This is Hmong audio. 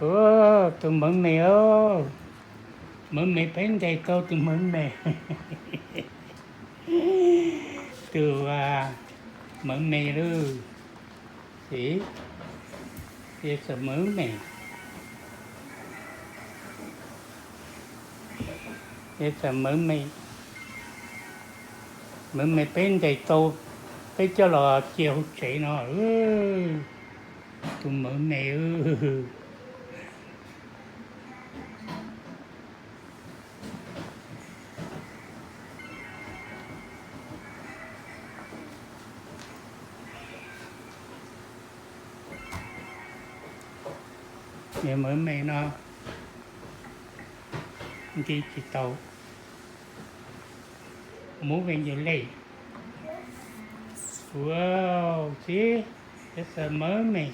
Ua, tus mawv me os, mawv me peb ntes tau tus mawv me. Tus mawv me lauj, xib, es txawm mawv me, es txawm mawv me, mawv me peb ntes tau, peb coj los cia hauv tsev no. Tus mawv me, mawv me no nti tsis tau, mus ve yus lej. Ua, xib, es txawm mawv me,